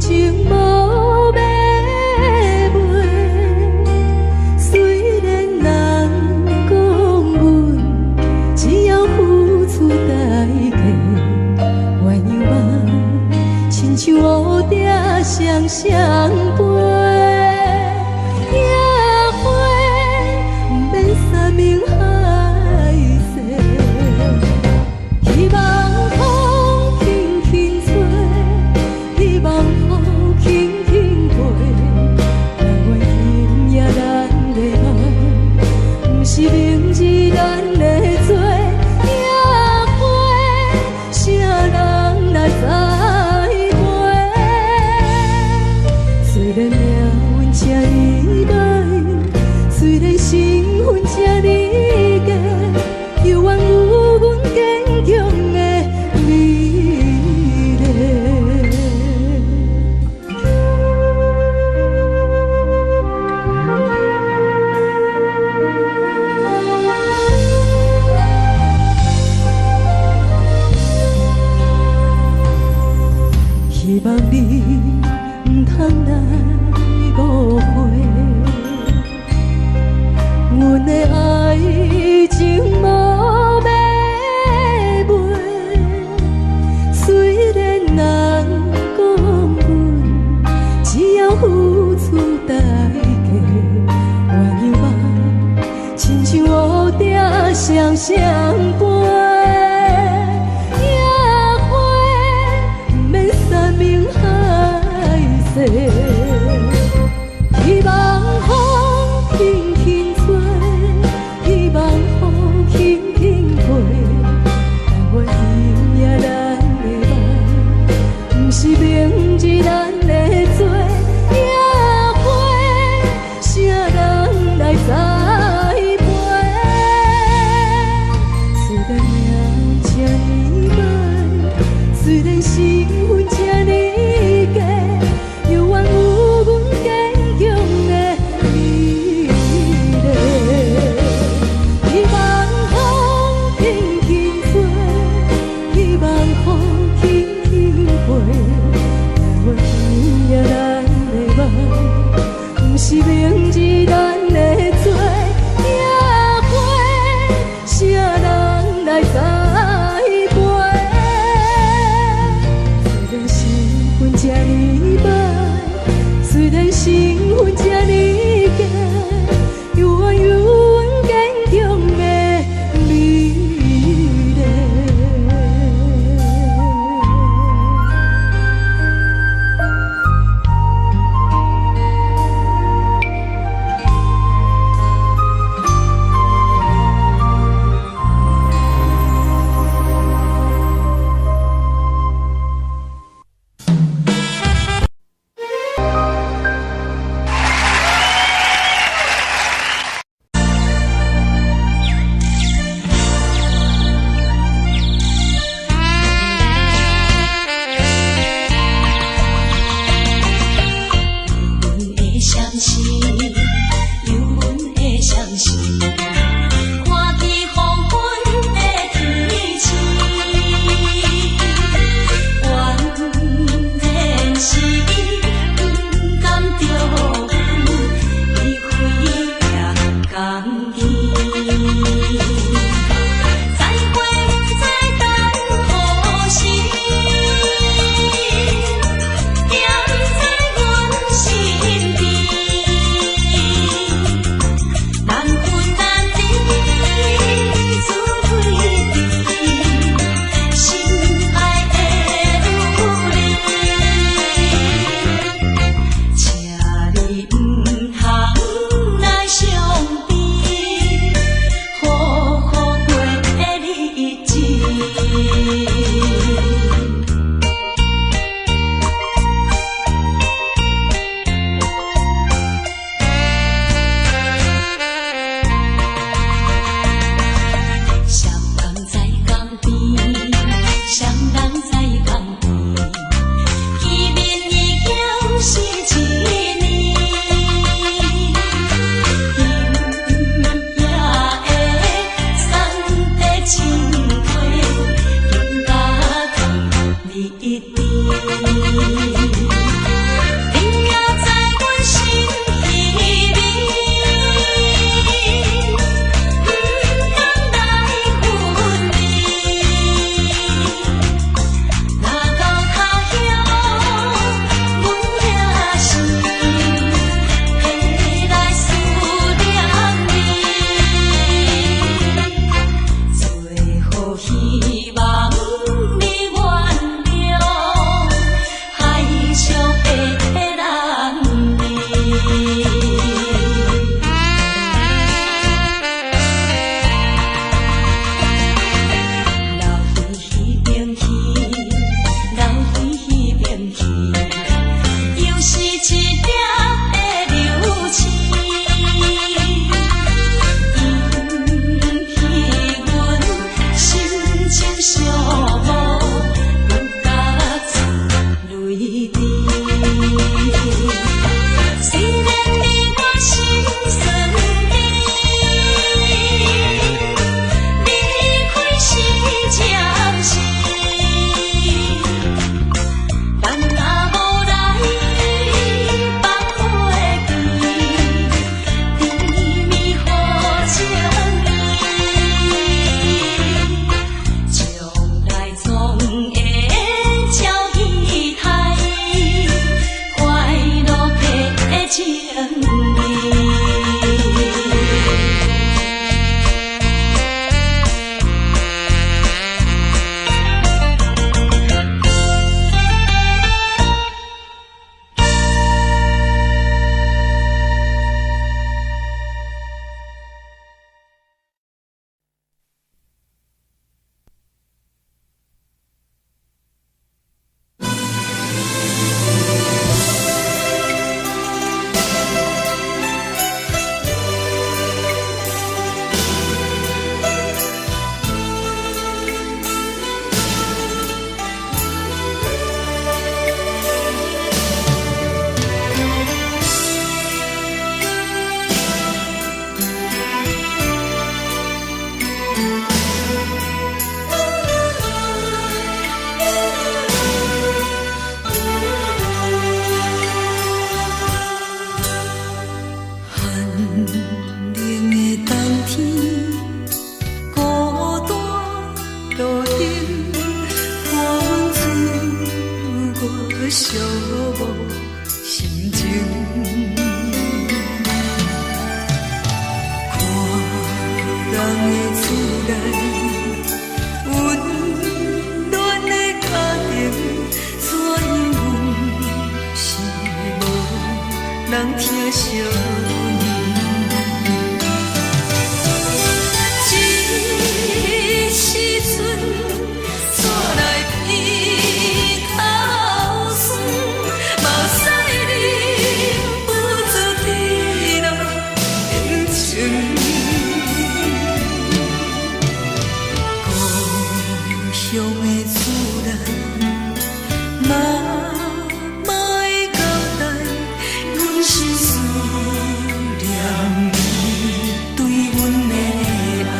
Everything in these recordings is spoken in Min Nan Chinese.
情無買賣。雖然人講阮只要付出代價，鴛鴦夢親像烏蝶雙雙飛，野花毋免山盟海誓。希望風輕輕吹，希望雨輕輕飛，但願今夜咱的夢，毋是明日咱的罪。野花，啥人來栽培？雖然命運這呢歹，雖然身份這呢低，猶原有阮堅強的美麗。希望你毋通來誤會，阮的愛情無買賣。雖然人講阮只要付出代價，鴛鴦夢親像烏蝶雙雙飛，野花毋免山盟海誓。希望風輕輕吹，希望雨輕輕飛，但願今夜咱的夢，毋是明日咱的罪。野花，啥人來栽培？雖然命運這呢歹，雖然身份這呢低，猶原有阮堅強的美麗。希望風輕輕吹，希望雨輕輕飛，但願今夜咱的人疼惜阮。這時陣煞來鼻頭酸，目屎忍不住滴落眼睛。故鄉的厝內，媽媽的交代，阮是思念你對阮的愛。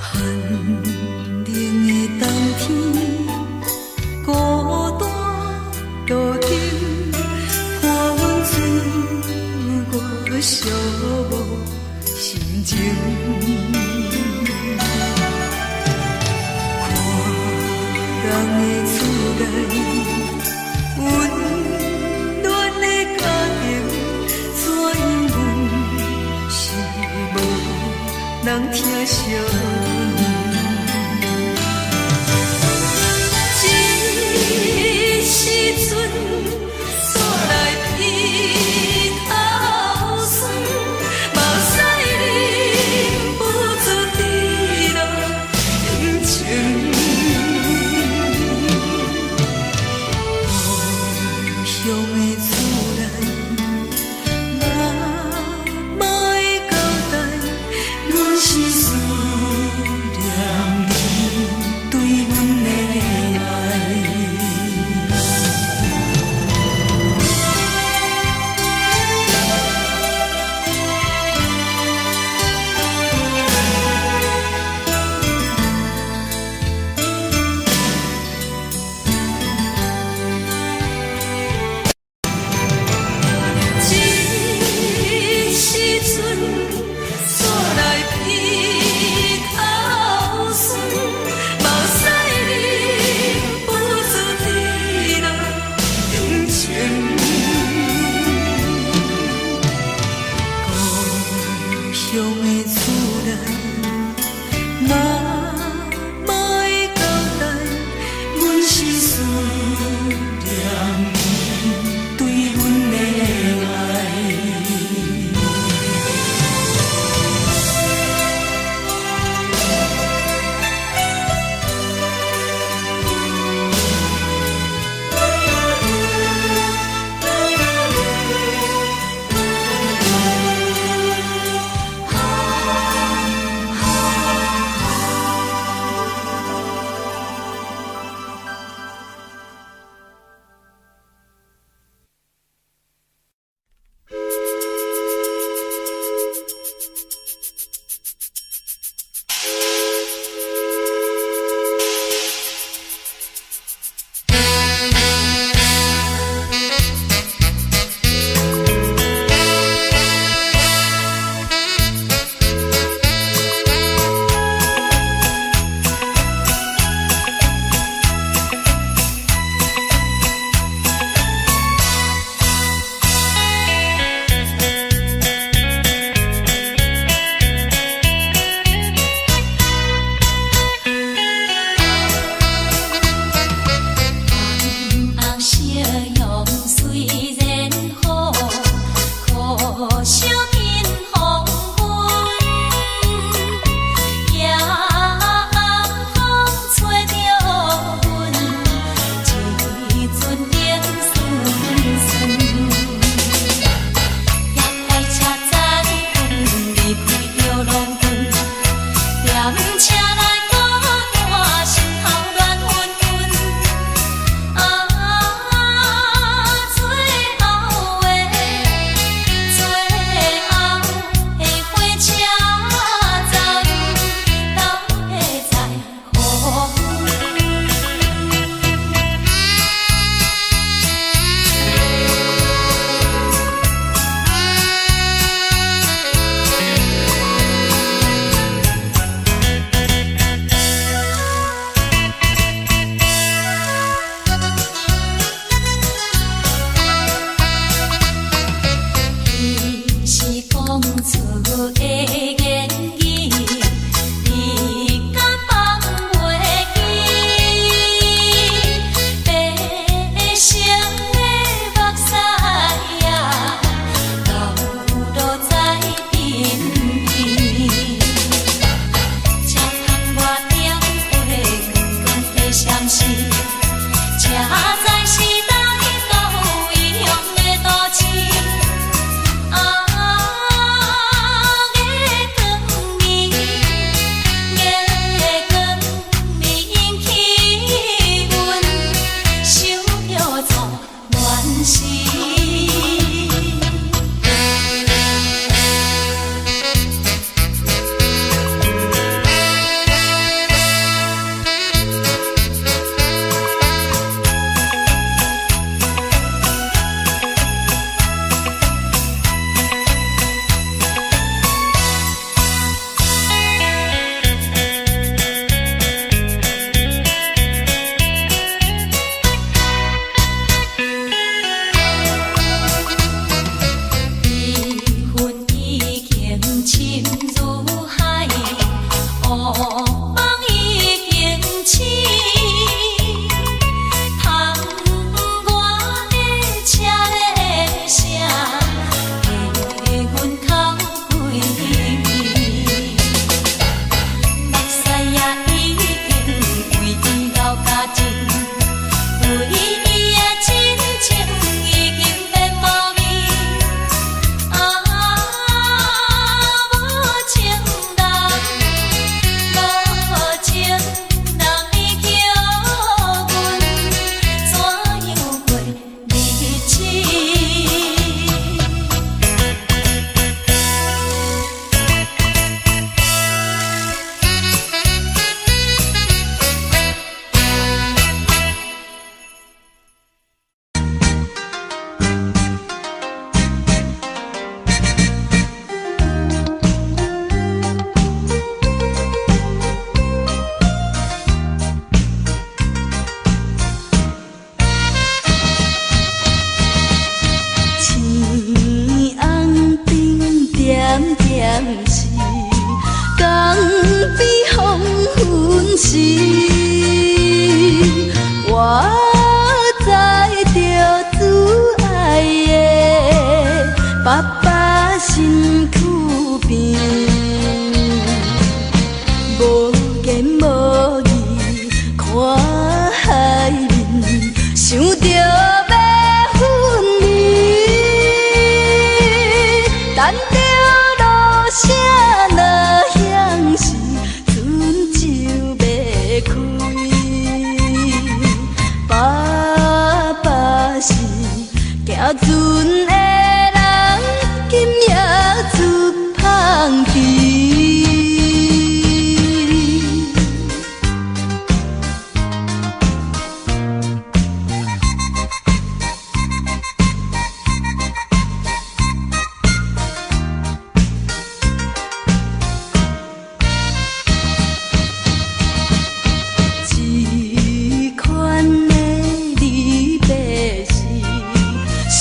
寒冷的冬天，孤單路燈，看阮自我寂寞心情。看人的厝內，溫暖的家庭，怎樣阮是無人疼惜阮。這時陣煞來鼻頭酸，目屎忍不住滴落眼睛。故鄉的厝內，媽媽的交代，阮是思時，才知是佗去到異鄉的都市。啊，月光暝，月光暝引起阮想著做亂時。悲恨已經深如海，烏夢已經醒。窗外的車的聲，替阮哭規暝。目屎也已經規流甲盡，對伊的真情已經變無味。啊，無情人，無情人，你叫阮怎樣過日子？青红灯点点是，江边黄昏时，我载著主爱的爸爸身躯边，無言無語看海面，想著欲分離，等著雨聲若響時，船就欲開。爸爸是行船的人，今夜出芳期。這款的離別是上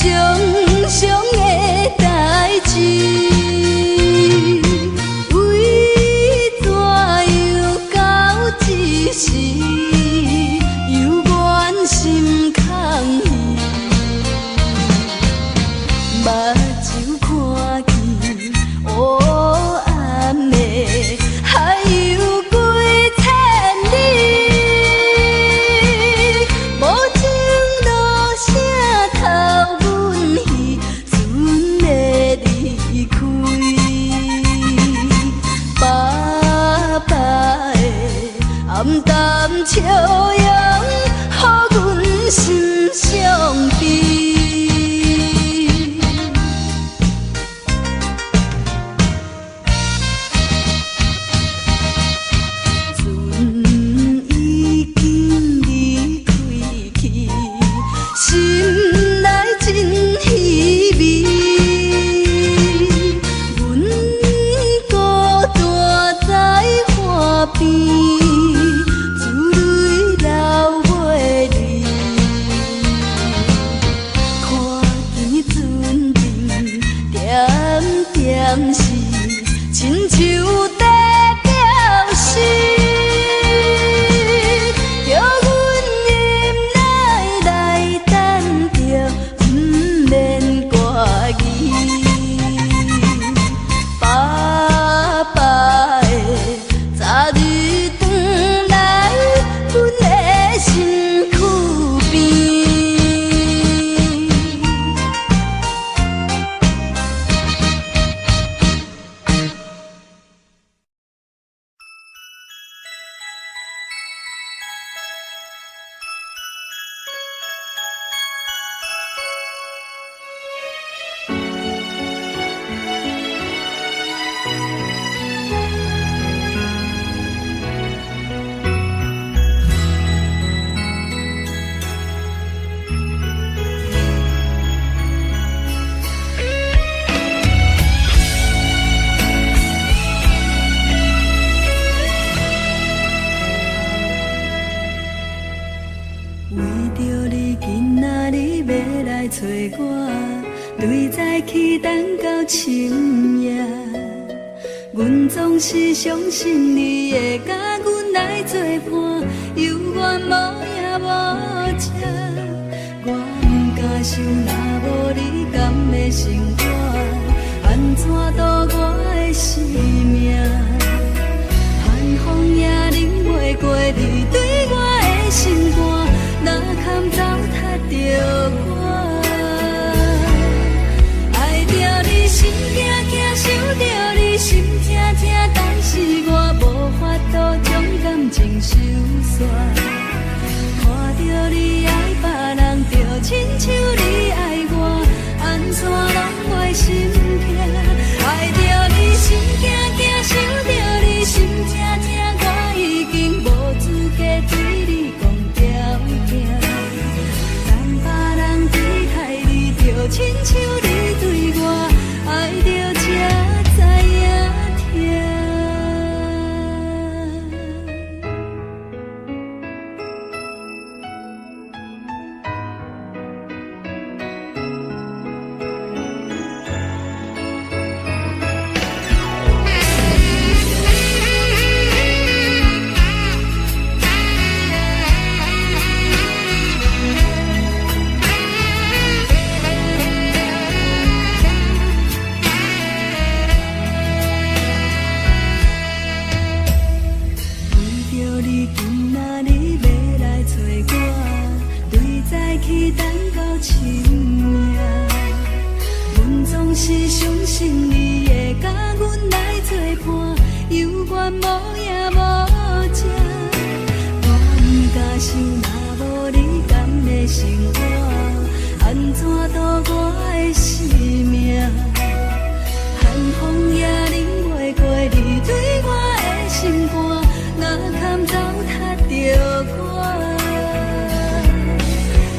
身軀邊。為著你今仔日欲來揣我，對早起等到深夜。阮總是相信你會佮阮來做伴，猶原無影無跡。我毋敢想，若無你敢會生活，按怎度我的生命？寒風也冷袂過你對我的心肝，哪堪糟蹋著我？愛著你心驚驚，想著你心疼疼，但是我無法度將感情收煞。看著你愛別人，就親像你愛我，按怎攏袂心痛？愛著你心驚驚，想著你心疼疼，我已經無資格對你講條件。當別人對待你，就親像你對我，愛著才知影疼。為著你今仔日欲來揣我，對早起等到深夜。阮總是相信你會佮阮來做伴，猶原無影無跡。我毋敢想，若無你敢會生活，按怎度我的生命？寒風也冷袂過你對我的心肝，哪堪糟蹋著我？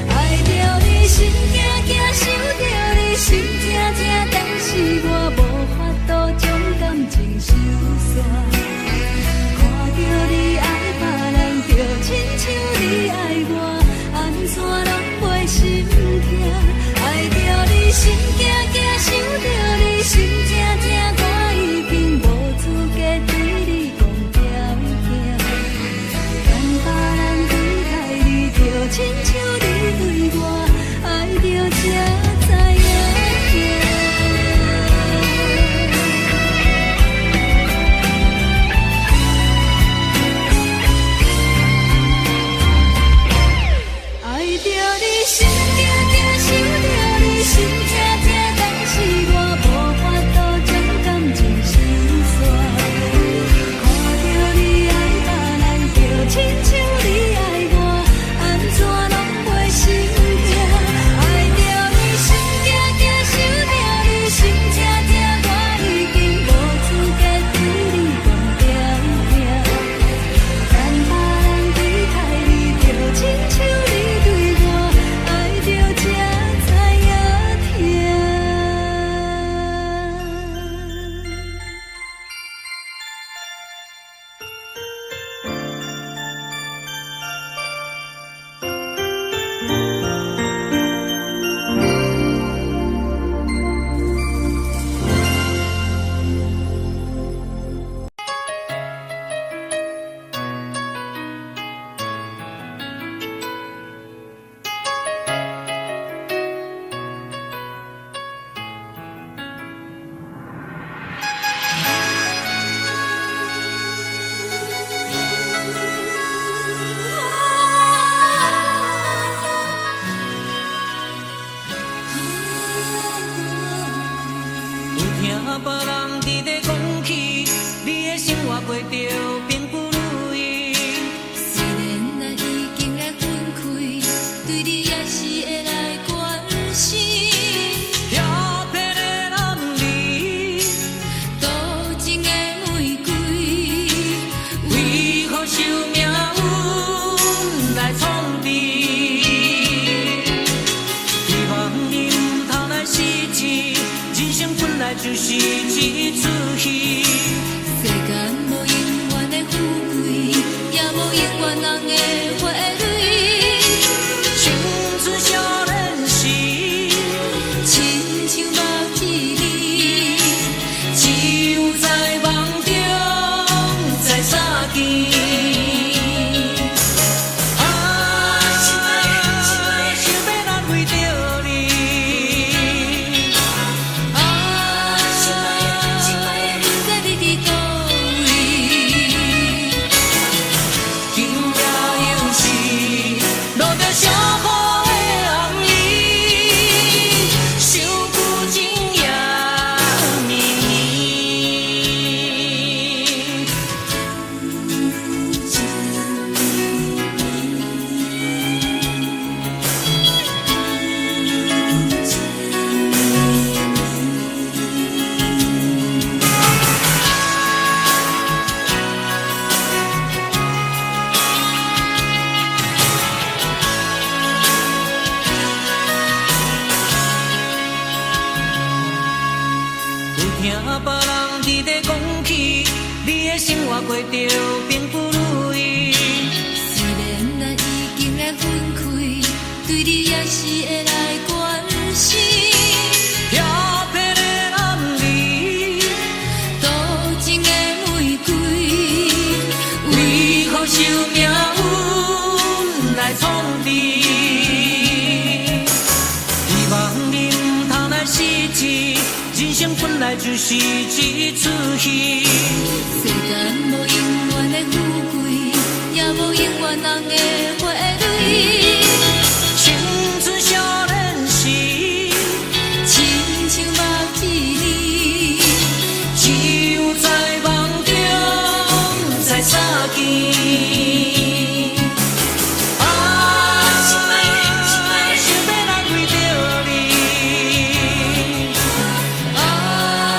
愛著你心驚驚，想著你心疼疼，但是我無法度將就是一齣戲。世間無永遠的富貴，也無永遠人的花蕊。青春少年時，親像目一暝，只有在夢中再相見。啊，想欲難為著你。啊，不知你佇佗位。今夜又是落著小雨的暗暝，想舊情也綿綿。有聽別人佇咧講起，你的生活過著並不如意。雖然咱已經來分開，對你也是會來關心。飄泊的暗暝，多情的玫瑰，為何受命運來創治？希望你毋通來失志，人生本來就是一齣戲。世間無永遠的富貴，也無永遠人的花蕊。青春少年時，親像目一暝，只有在夢中才相見。啊，想欲難為著你。啊，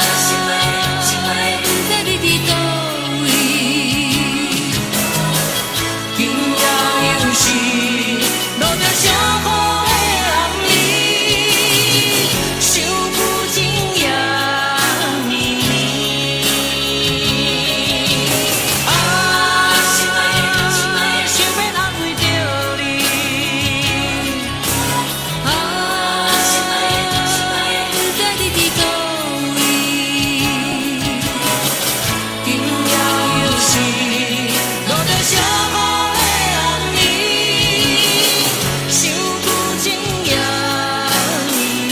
不知你佇佗位。今夜又是落著小雨的暗暝，想舊情也綿綿。啊，想欲難為著你。啊，不知你佇佗位。今夜又是落著小雨的暗暝，想舊情也綿綿。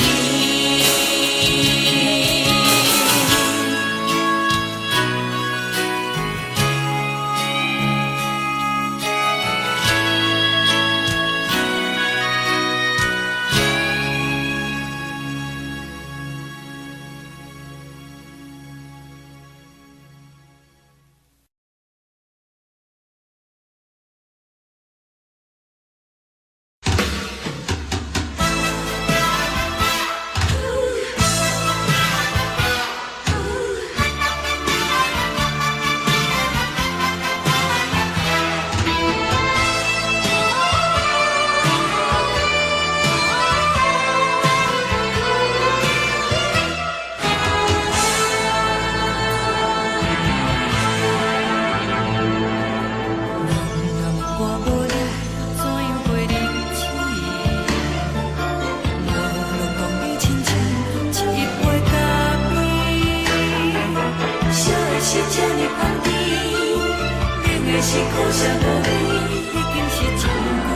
人若我無你，怎樣過日子？我攏講你親像一杯咖啡，燒的是這呢香甜，冷的是苦澀無味，已經是真久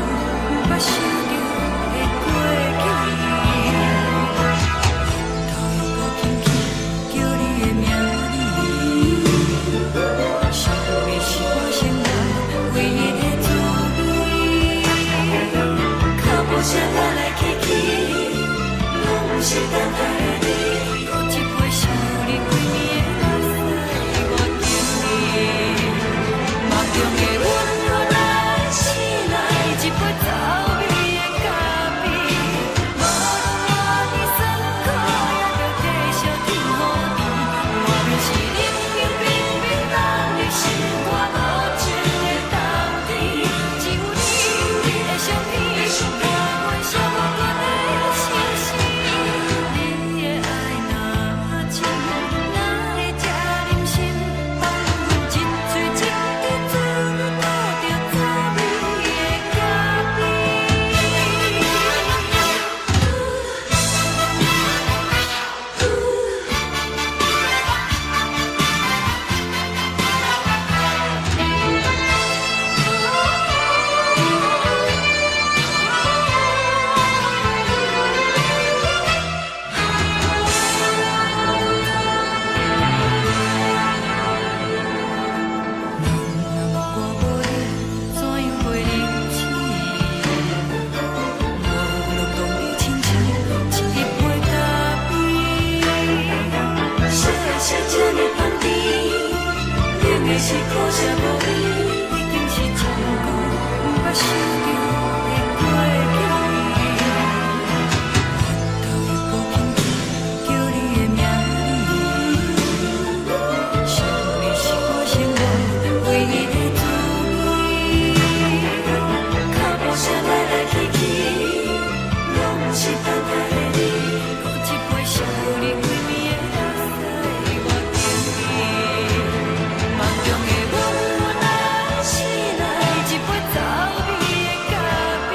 毋捌想著的過去。頭殼輕輕叫你的名字，想的是我生活唯一的滋味。腳步聲來來去去，攏毋是等待的你。閣一杯想你規暝的目屎，我敬你。夢中的阮予咱醒來，一杯走味的咖啡。無論偌尼酸苦，也著繼續天雨甜。外面是冷冷冰冰凍入心肝無情的冬天，只有你，你的相片，陪阮小可的相思，你的是可惜無你，已經是真久毋捌想著的過去。腹肚又閣輕輕叫你的名字，想你是我生活唯一的滋味。腳步聲來來去去，攏是等待的你。閣一杯想你規暝的目屎我停去。夢中的阮來是來一杯走味的咖啡，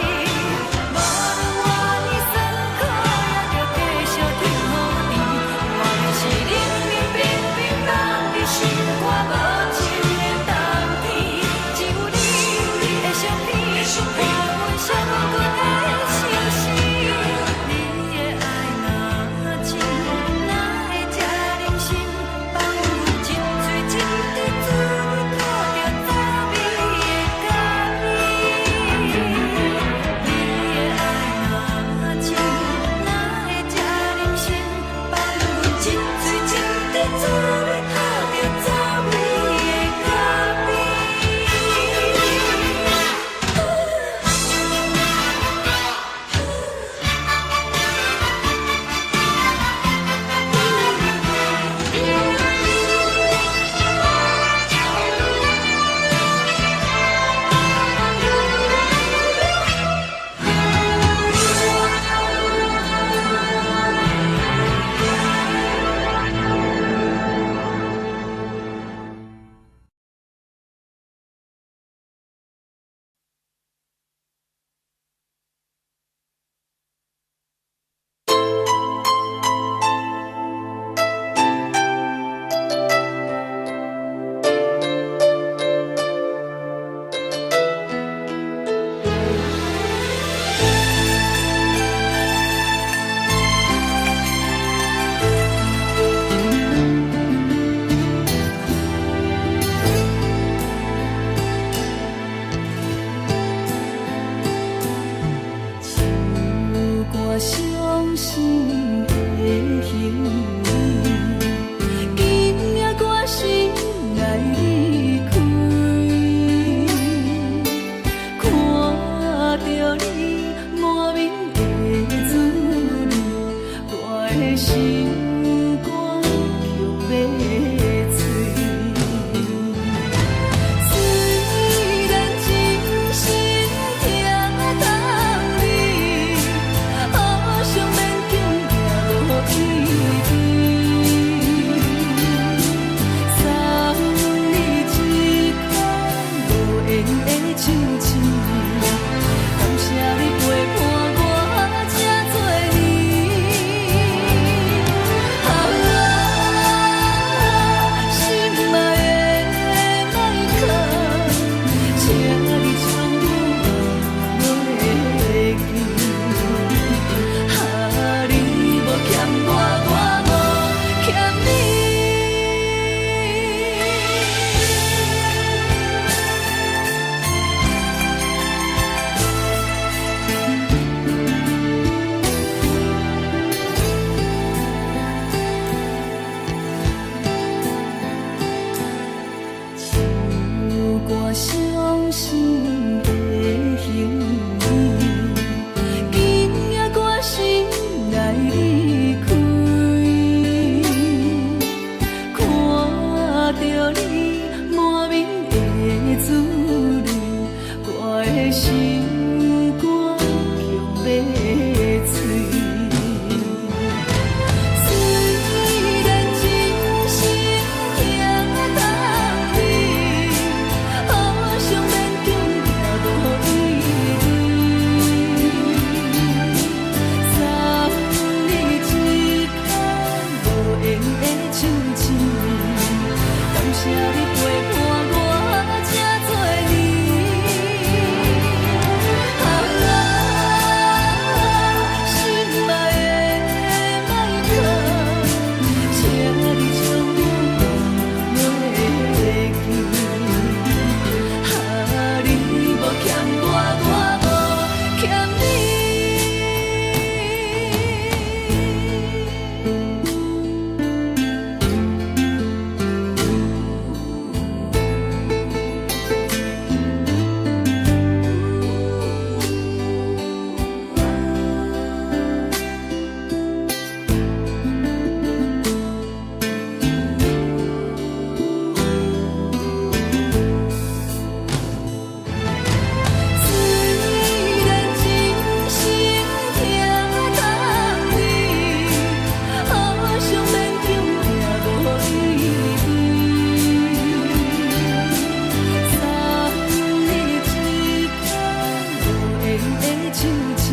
手指。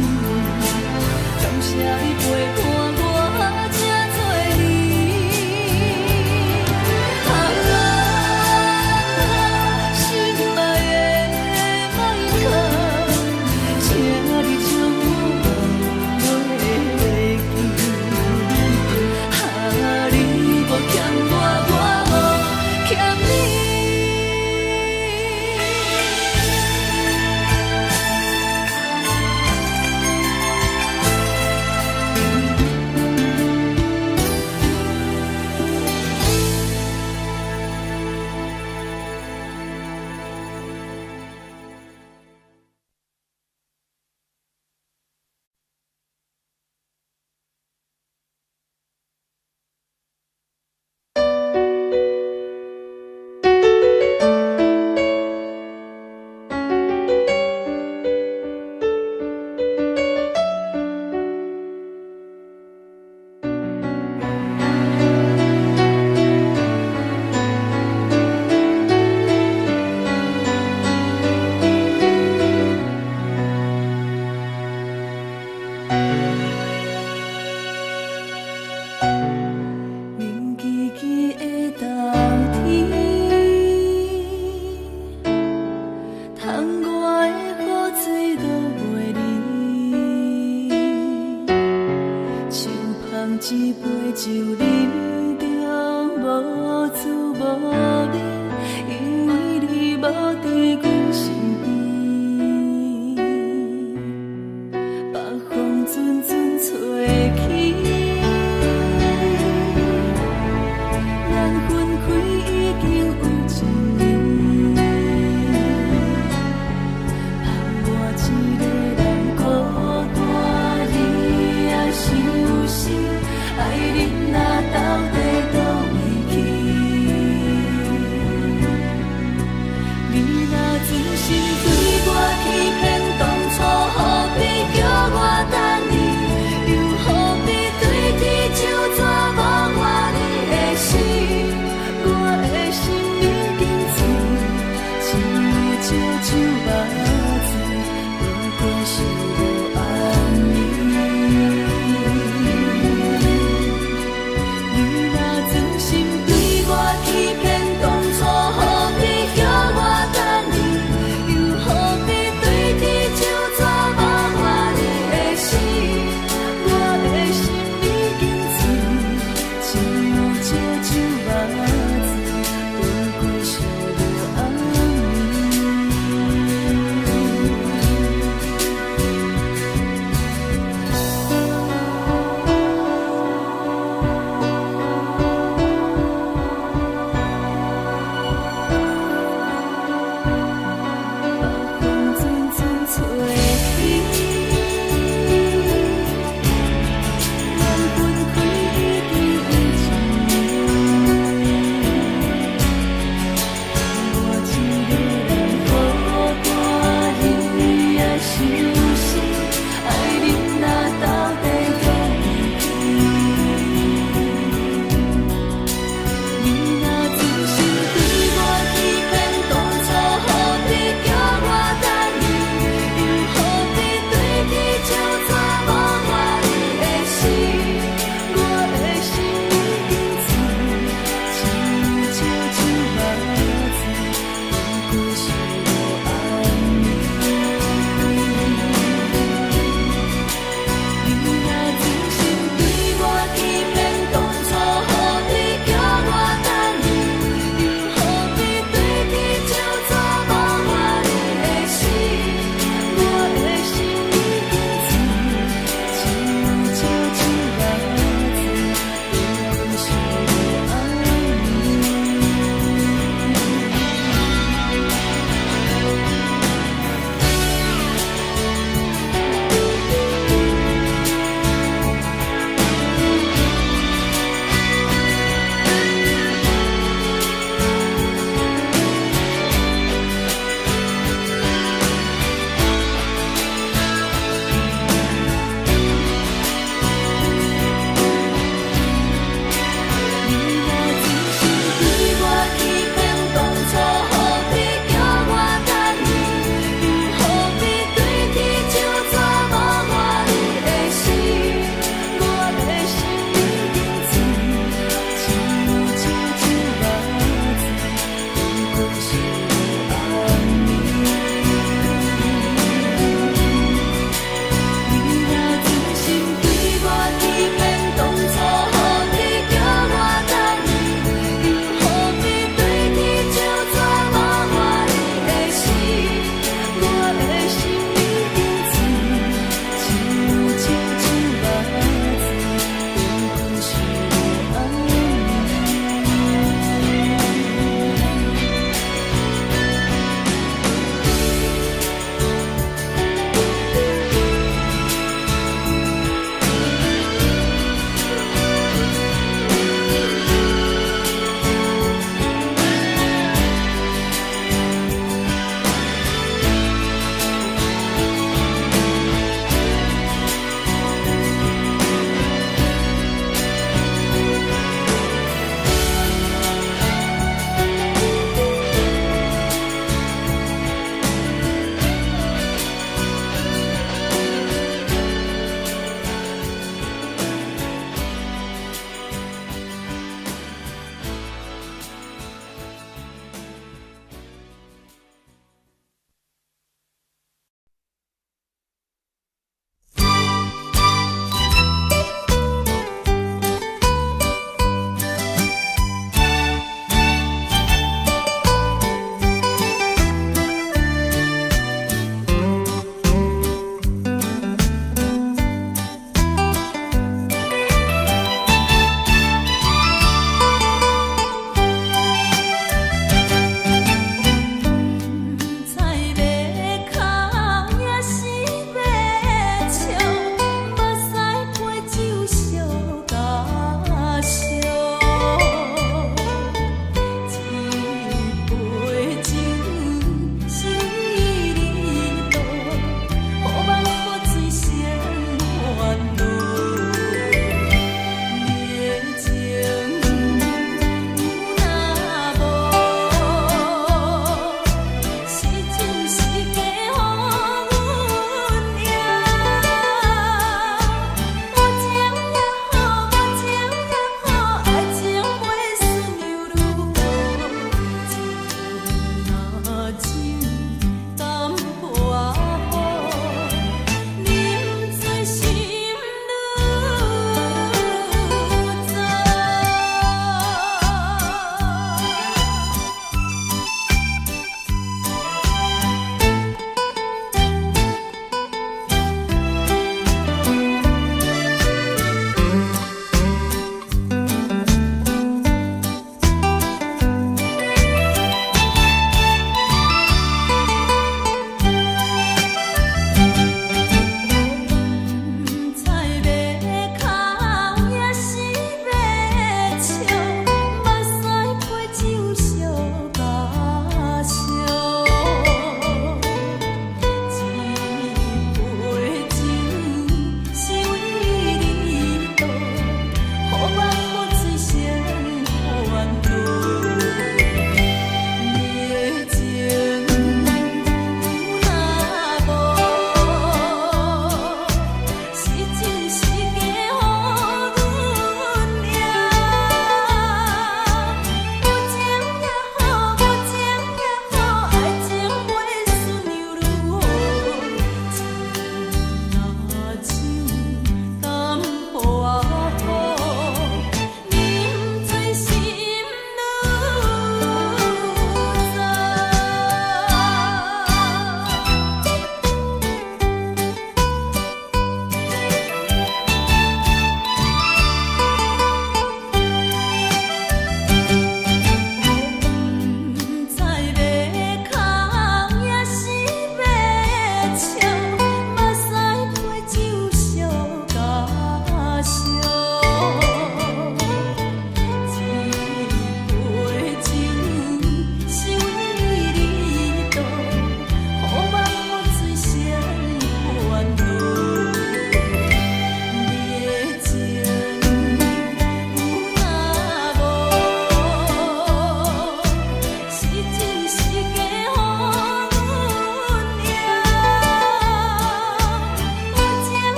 感謝你陪伴我這多年。啊，心愛的麥克，請你將我放袂記。啊，你無欠我，我無欠你。冷吱吱的冬天，窗外的雨水落袂离，手捧一杯酒，饮著無滋無味，因為你無佇阮身邊。北風陣陣吹起，咱分開已經有一年，放我一个人孤單，你愛傷心，愛恁若鬥陣。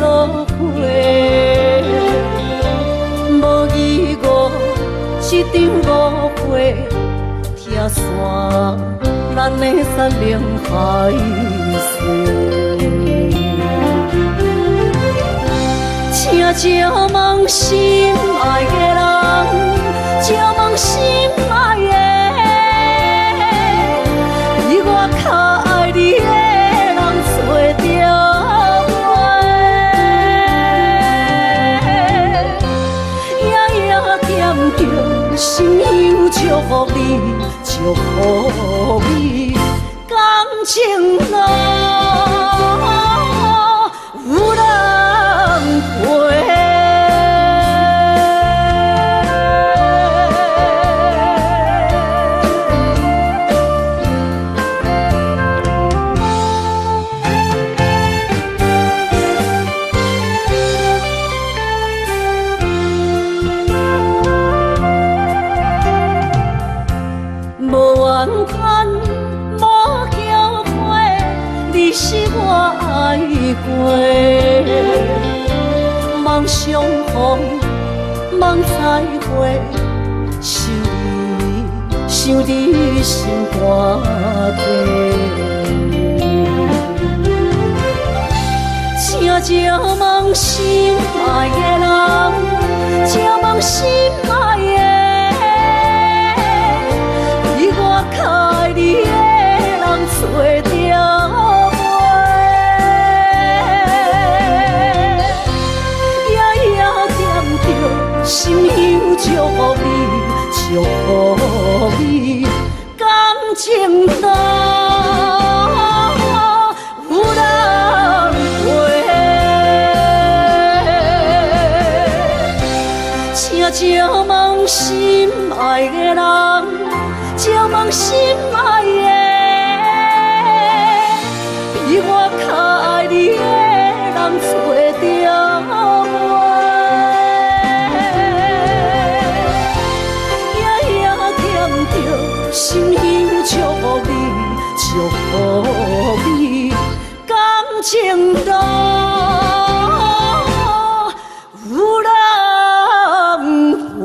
做伙。無疑誤，這場誤會，拆散咱的山盟海誓。請借問心愛的人，借問心愛的，比我較愛你的人揣著無？夜夜惦著心香祝福你，祝福你，感情路有人陪。無怨嘆，無後悔，你是我愛過。望相逢，望再會，想你，想佇心肝底。請借問心愛的人，借問心愛的，比我較愛你的人揣著無？夜夜惦著心香祝福你，祝福你，感情路有人陪。請借問心愛的人，借問心愛的，比我較愛你的人揣著無？夜夜惦著心香祝福你，祝福你，感情路有人陪。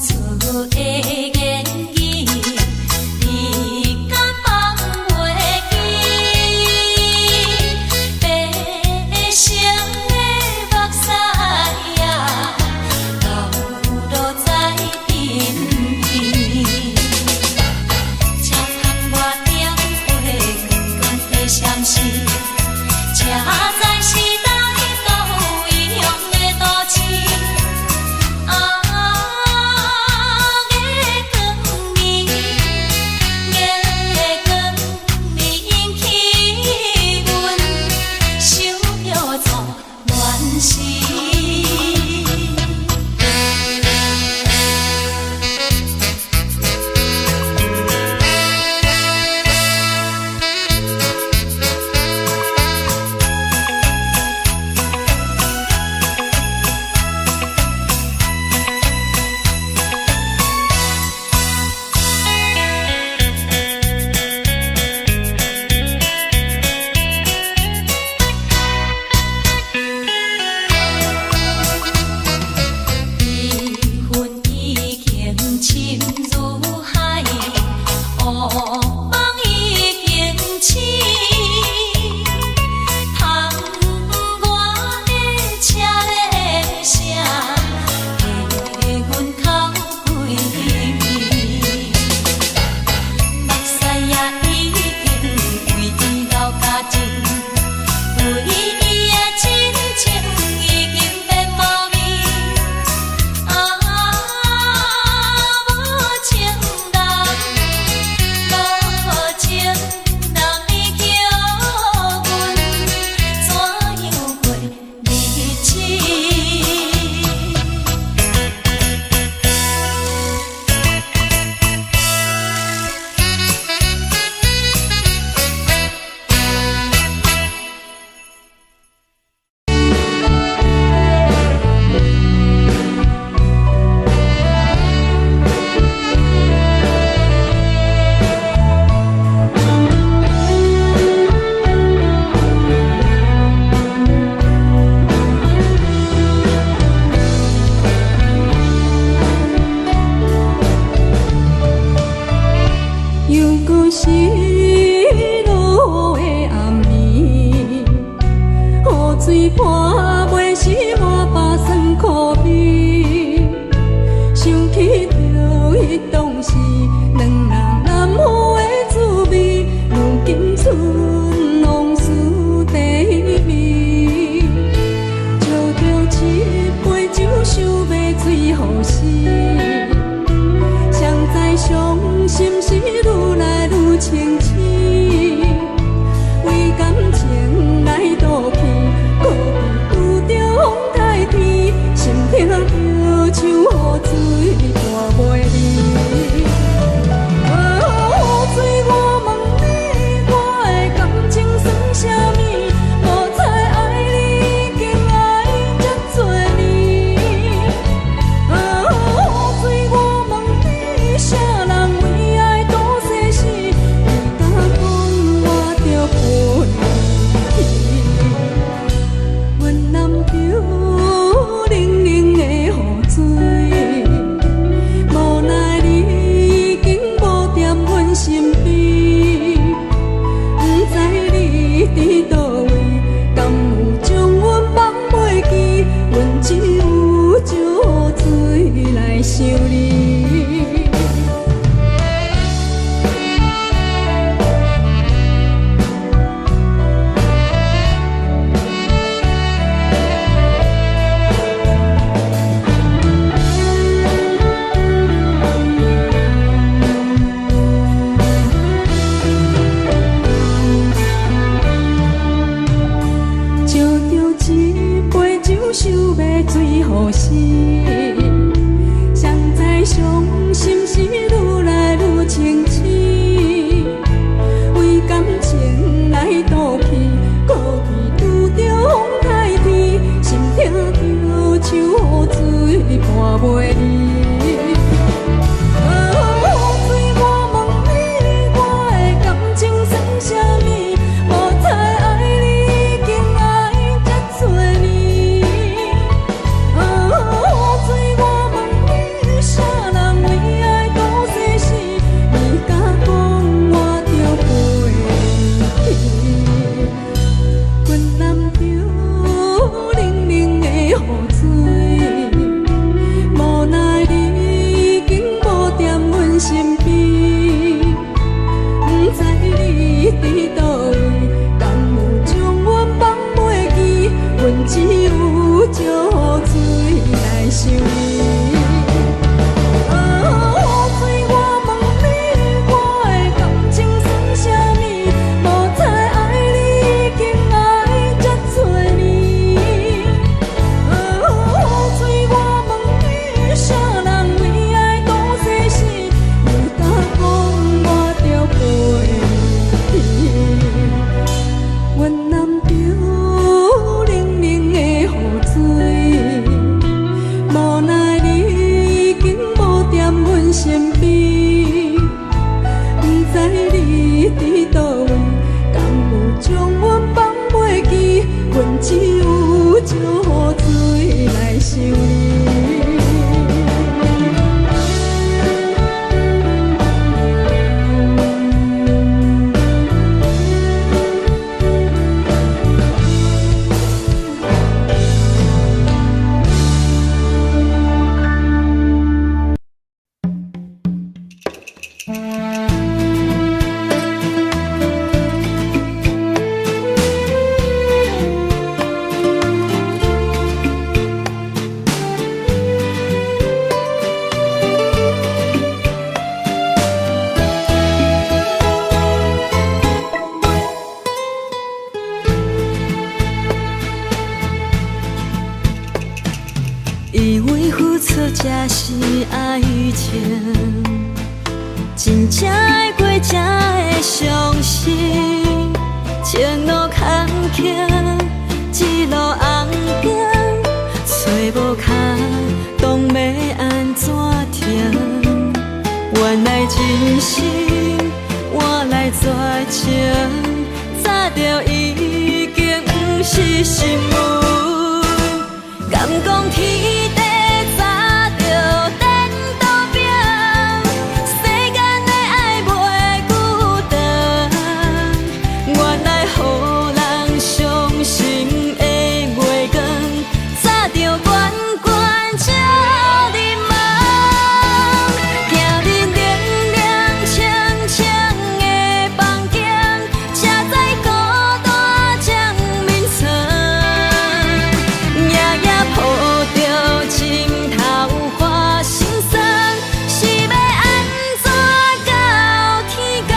初的言語，你敢放袂記？白色的目屎啊，流落在鬢邊。車窗外燈火光光的閃烁，這才是來到異鄉的都市。啊，月光暝，月光暝引起阮想著初戀時。悲恨已經深如海，惡夢已經醒。窗外的車鈴聲，替阮哭規暝。目屎也已經為伊流乾淨，對伊的真情已經變無味。啊，無情人，無情人，你叫阮怎樣過日子？又閣是落雨的暗暝，雨水泼袂死我腹酸苦味。想起著彼當時，兩人難負的滋味，如今賰往事甜蜜。笑著一杯酒，想欲醉予死。誰知傷心事愈來愈清醒，為感情來賭氣，孤僻拄著風颱天，心疼著像雨水泼袂離。啊，雨水，我問你，我的感情算啥物？無彩愛你已經愛這濟年。啊，雨水，我問你，啥人為愛賭生死？你敢講我著分離去？阮淋著冷冷的雨水，無奈你已經無踮阮身邊，毋知你佇佗位，敢有將阮放袂記？阮只有借雨水來想你。笑著一杯酒，想欲醉予死。誰知傷心事愈來愈清醒，為感情來賭氣，孤僻拄著風颱天，心疼著像雨水潑袂離。啊，雨水，我問你，我的感情算啥物？無彩愛你已經愛這濟年。啊，雨水，我問你，啥人付出才是愛情，真正愛過才會傷心。前路坎坷，一路紅燈，揣無跤動欲按怎停？原來真心換來絕情，早就已經毋是新聞。敢講天地早就顛倒變，世間的愛袂孤單。原來予人傷心的月光，早就懸懸照入夢。行入冷冷清清的房間，才知孤單將眠床。夜夜抱著枕頭發心酸，是欲按怎到天光？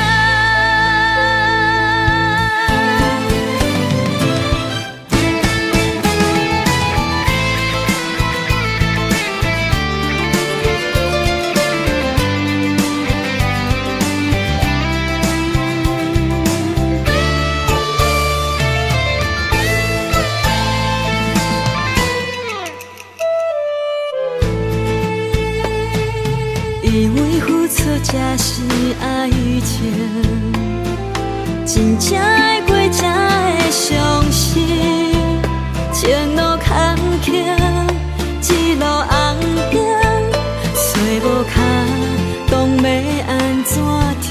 以為付出才是愛情，真正愛過才會傷心。前路坎坷，一路紅燈，揣無跤動欲按怎停？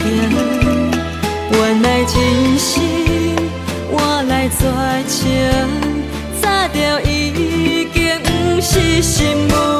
原來真心換來絕情，早就已經毋是新聞。